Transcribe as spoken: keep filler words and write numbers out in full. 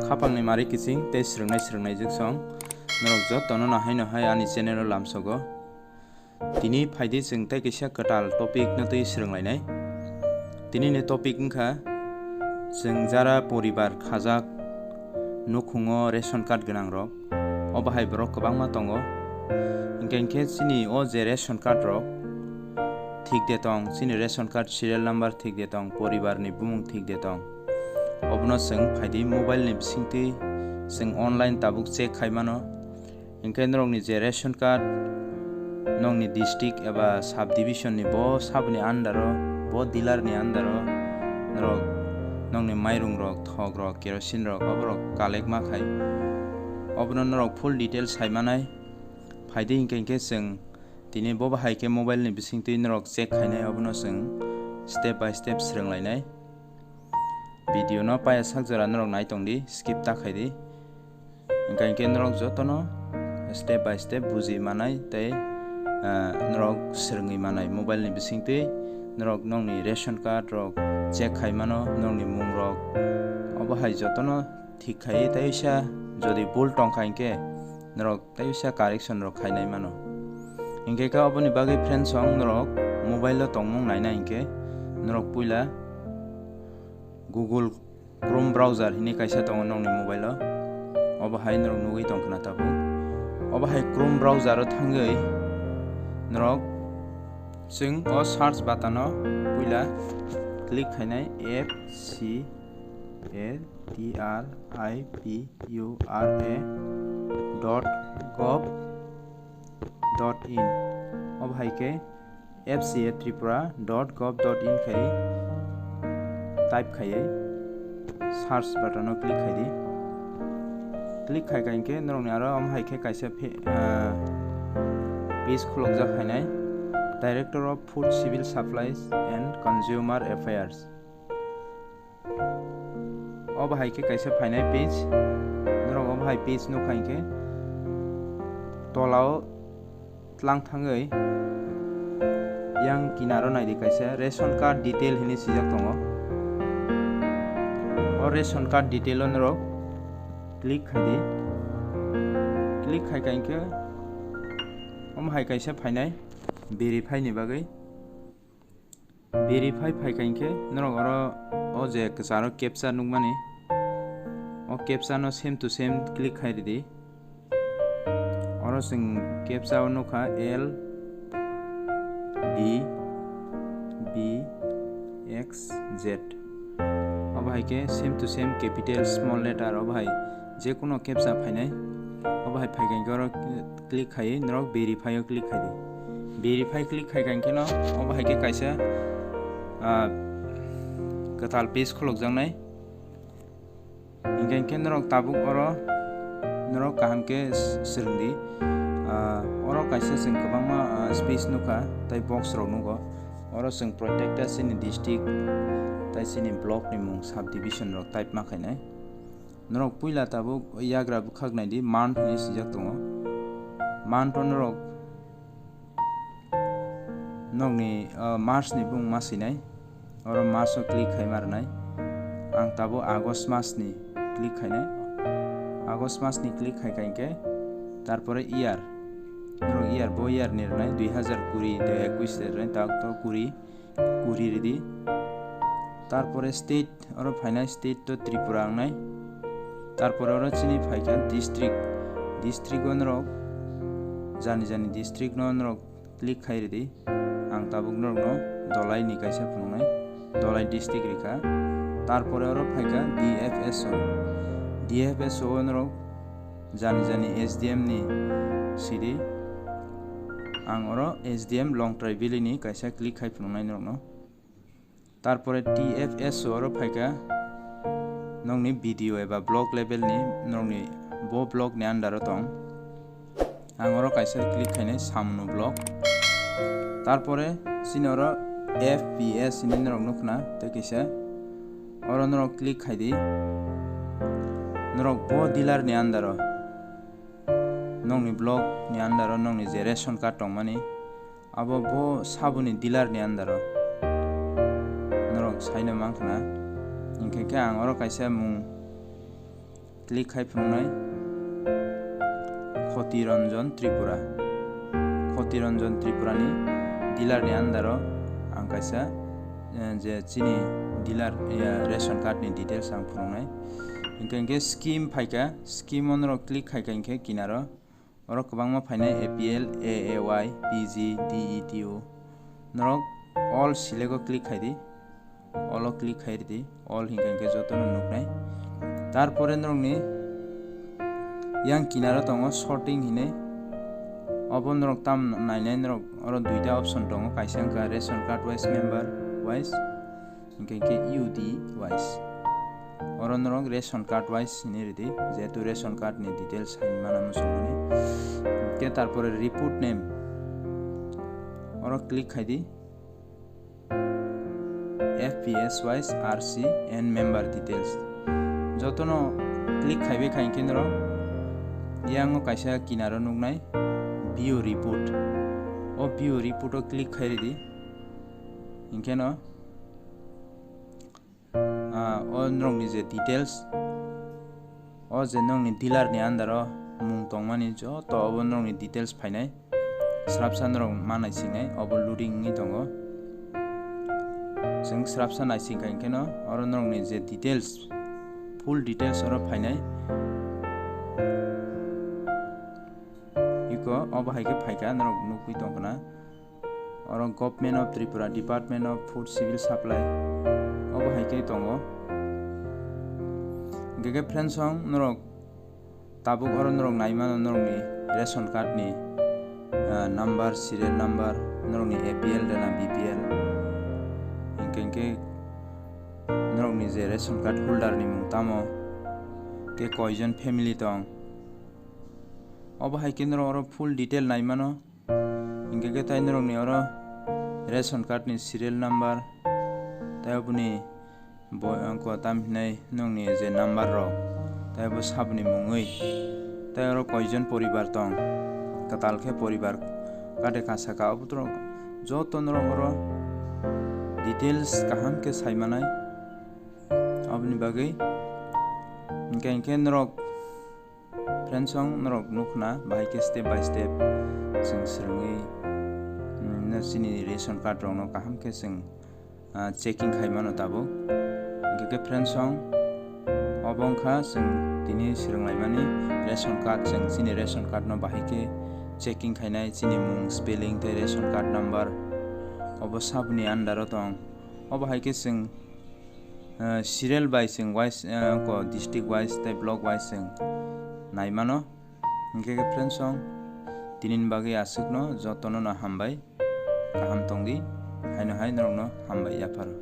Khapangni mari kiching tei swrwngnai swrwngnai jwksong norok jotono no haino hai ani channel o lamsogo. Tini phaidi chwng tei kaisa kwtal topic no twi swrwnglainai. Tini ni topic wngkha chwng jara poribar khajak nukhungo ration card gwnang rok, obo hai borok kwbangma tongo. Hinkhe hinkhe chini o je ration card rok thik de tong, chini ration card serial number thik de tong, poribar ni bumung thik de tong, obono chwng phaidi mobile ni bisingtwi chwng online tabuk check khai mano. Hinkhe norokni je ration card nokni district eba sub division ni bo saboni under o, bo dealer ni under o norok nokni mairung rok, thok rok, kerosene rok oborok collect ma khai, obono norok full details sai manai. Phaidi hinkhe hinkhe chwng tini bo bahai khe mobile ni bisingtwi norok check khainai, obono chwng step by step swrwnglainai. Video no paya sak jora norok nai tong di, skip ta khai di. Hinkhe hinkhe norok jotono step by step buji manai tei, ah, norok swrwngwi manai. Mobile ni bisingtwi norok nokni ration card rok check khai mano, nokni mung rok, obo hai jotono thik khai tei uisa jodi bul tong kha hinkhe norok tei uisa correction rok khainai mano. Hinkhe khe oboni bagwi friends song norok mobile o tongmung naina hinkhe norok puila Google Chrome browser hinwi kaisa tongo nokni mobile o, obo hai norok nugwi tong khna tabuk. Obo hai Chrome browser o thangwi norok chwng o search button o puila click khainai F C A T R I P U R A dot gov dot in. Obo hai khe F C A Tripura dot gov dot in khai type khaiwi search button o click khai di. Click khai khai khe norokni aro omo hai khe kaisa phe-, ah, page khulukjak khainai, Director of Food, Civil Supplies and Consumer Affairs. Obo hai khe kaisa phainai page. Norok obo hai page nukha hinkhe tolao tlang thangwi yang kinaro naidi kaisa ration card detail hinwi swijak tongo. O ration card detail o norok click khai di. Click khai khai hinkhe omo hai kaisa phainai verify ni bagwi. Verify phai kha hinkhe norok oro o je kwcharo captcha nukmani, o captcha no same to same click khai ridi. Oro chwng captcha o nukha L D B X Z. Obo hai khe same to same capital small letter obo hai je kono captcha phainai. Obo hai phai kha hinkhe oro click khai norok verify o click khai di. Verify click khai kha hinkhe no obo hai khe kaisa, ah, kwtal page khulukjaknai. Hinkhe hinkhe norok tabuk oro norok kaham khe s-, swrwng di. Ah, oro kaisa chwng kwbangma, ah, space nukha tei box rok nugo. Oro chwng protecta chini district tei chini block ni mung subdivision rok type ma khainai. Norok puila tabuk yagra bwkhak naidi, month hinwi swijak tongo. Month o norok nokni, ah, March ni bung ma swinai. Oro March o click khai ma rwnai. Ang tabuk August mas ni click khainai. August mas ni click khai kha hinkhe tarpore year. Norok year, bo year ni rwnai dui hazar kuri tei ekwis rwnai, tak to kuri. Kuri ridi. Tarpore state, oro phainai state to Tripura wngnai. Tarpore oro chini phaikha district. District o norok jani jani district no norok click khai ridi. Ang tabuk norokno Dolai ni kaisa phunuknai. Dolai district rikha. Tarpore oro phaikha D F S O. D F S O o norok jani jani S D M ni sidi. Ang oro S D M Longtrai Valley ni kaisa click khai phunuknai norokno. Tarpore T F S O oro phaikha nokni B D O eba block level ni, nokni bo block ni under o tong. Ang oro kaisa click khainai Samunu block. Tarpore chini oro F P S hinwi norok nukna tei kisa oro norok click khai di. Norok bo dealer ni under o, nokni block ni under o nokni je ration card tongmani, abo bo saboni dealer ni under o norok saino mankha na. Hinkhe khe ang oro kaisa mung Click khai phunuknai Khoti Ranjan Tripura. Khoti Ranjan Tripura ni dealer ni under o ang kaisa, eh, je chini dealer, eh, ration card ni details ang phunuknai. Hinkhe, hinkhe scheme phaikha, scheme o norok click khaikha hinkhe kinaro oro kwbangma phainai A P L, A A Y, P G, D E T O. Norok all select o click khai di. All o click khai di. All hinkha hinkhe jotono nuknai. Tarpore norokni yang kinaro tongo sorting hinwi. Obo norok tam nainai norok oro duita option tongo. Kaisa wngkha ration card wise member wise. Hinkhe hinkhe U D wise. Oro norok ration card wise hinwi ridi, jehetu ration card ni details hai mana muchungmani. Hinkhe tarpore report name. Oro click khai di. F P S wise R C and member details. Jotono click khaibai khai hinkhe norok yango kaisa kinaro nuknai view report. O view report o click khai ridi. Hinkheno Ah, o norokni je details, o je norokni dealer ni under o mung tongmani joto obo norokni details phainai. Srapsa norok ma naisingnai, obo loading wngwi tongo. Chwng srapsa naisingkha hinkheno oro norokni je details, full details oro phainai. Iko obo hai khe phaikha norok nukgwi tongkhna. Oro Government of Tripura, Department of Food Civil Supply, obo hai khe tongo. Hinkhe khe friends song norok tabuk oro norok nai mano norokni ration card ni, ah, number, serial number, norokni A P L de na B P L. Hinkhe, hinkhe norokni je ration card holder ni mung tamo, khe koijon family tong. Obo hai khe norok oro full detail nai mano. Hinkhe khe tai norokni oro ration card ni serial number, tai oboni bo-, ko tam hinai nokni je number rok, tai bo saboni mungwi, tai oro koijon poribar tong, kwtal khe poribar kade kasa ka, obo joto norok oro details kaham khe sai manai. Oboni bagwi hinkhe, hinkhe norok Friends song norok nukhna bahai khe step by step chwng swrwngwi, mm, no chini ration card rokno kaham khe chwng, ah, checking khai mano tabuk. Hinkhe khe friends song obo wngkha chwng tini swrwnglaimani ration card, chwng chini ration card no bahai khe checking khainai, chini mung, spelling tei ration card number obo saboni under o tong. Obo hai khe chwng, ah, serial bai chwng wise, ah, ko district wise tei block wise chwng nai mano. Hinkhe khe friends song, tinini bagwi aswkno jotono no hambai, kaham tongdi, haino hai norokno hambai yapharo.